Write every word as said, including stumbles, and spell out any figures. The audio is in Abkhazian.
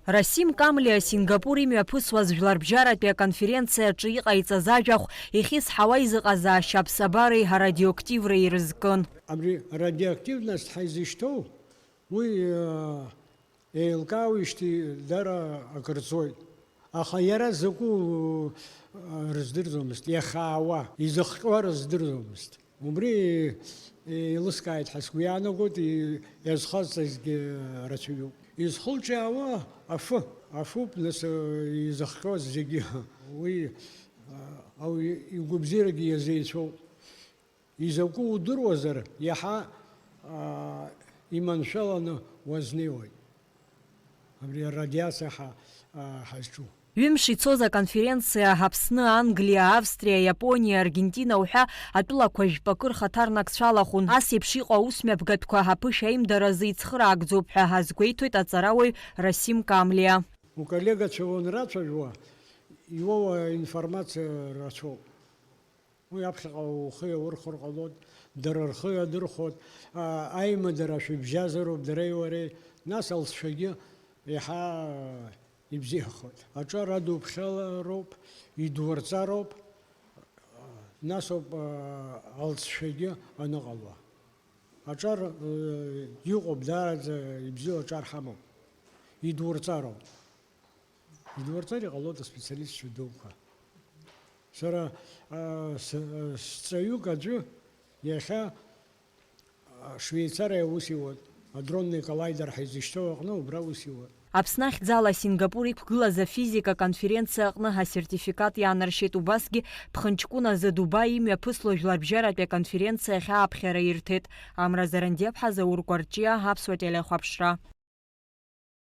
Расим Камлиа Сингапур имҩаԥысуаз жәларбжьаратәи аконференциаҿы иҟаиҵаз ажәахә ихьысҳауа изыҟазаашьа аԥсабареи арадиоактивреи ирызкын. Абри радиоактивность ҳәа изышьҭоу, уи, э, еилкаауеижьҭеи дара акыр ҵуеит. Аха иара закәу, э, рыздырӡомызт, иахаауа, изыхҟьо рыздырӡомызт. Убри еилыскааит ҳәа сгәы иаанагоит, и-, иазхазҵазгьы рацәаҩуп. Изхылҿиаауа афы, афуп, нас, изыхҟьоз зегьы. Уи, а, ауаҩы игәабзиарагьы иазеицәоуп. Изакәу удыруазар, иаҳа, а, иманшәаланы уазнеиуеит. Абри арадиациа ҳа-, а, ҳазҿу. Ҩымш ицоз аконференциа Аԥсны, Англиа, Австриа, Иапониа, Аргентина уҳәа атәылақәа жәпакы рхаҭарнакцәалахәын. Ас еиԥш иҟоу аусмҩаԥгатәқәа аԥышәа аимдаразы ицхыраагӡоуп ҳәа азгәеиҭоит аҵарауаҩ Расим Камлиа. Уколлегацәа уанрацәажәуа, иуоуа информациа рацәоуп. Уи аԥхьаҟа ухы иаурхәар ҟалоит, дара рхы иадырхәоит, а, аимадара шәыбжьазароуп дареи уареи, нас алҵшәагьы иаҳа ибзиахоит. Аҿар адуԥхьалароуп, идуарҵароуп, нас ауп, а, алҵшәагьы аныҟало. Аҿар, э, иҟоуп, даараӡа ибзиоу аҿар ҳамоуп. Идуарҵароуп. Идуарҵар иҟалоит аспециалистцәа дуқәа. Сара, а, с-, а, сҵаҩык аӡәы иахьа, а, Швеицариа аус иуан, адронный коллайдер ҳәа изышьҭоу аҟны убра аус иуан. Аԥсны ахьӡала Сингапур иқәгылаз афизика конференциа аҟны асертификат иаанаршьеит, убасгьы ԥхынҷкәын азы Дубаи имҩаԥысло жәларбжьаратәи аконференциа ахь ааԥхьара ирҭеит. Амра Зарандиаԥҳа, Заур Кәарҷиа, Аԥсуа телехәаԥшра.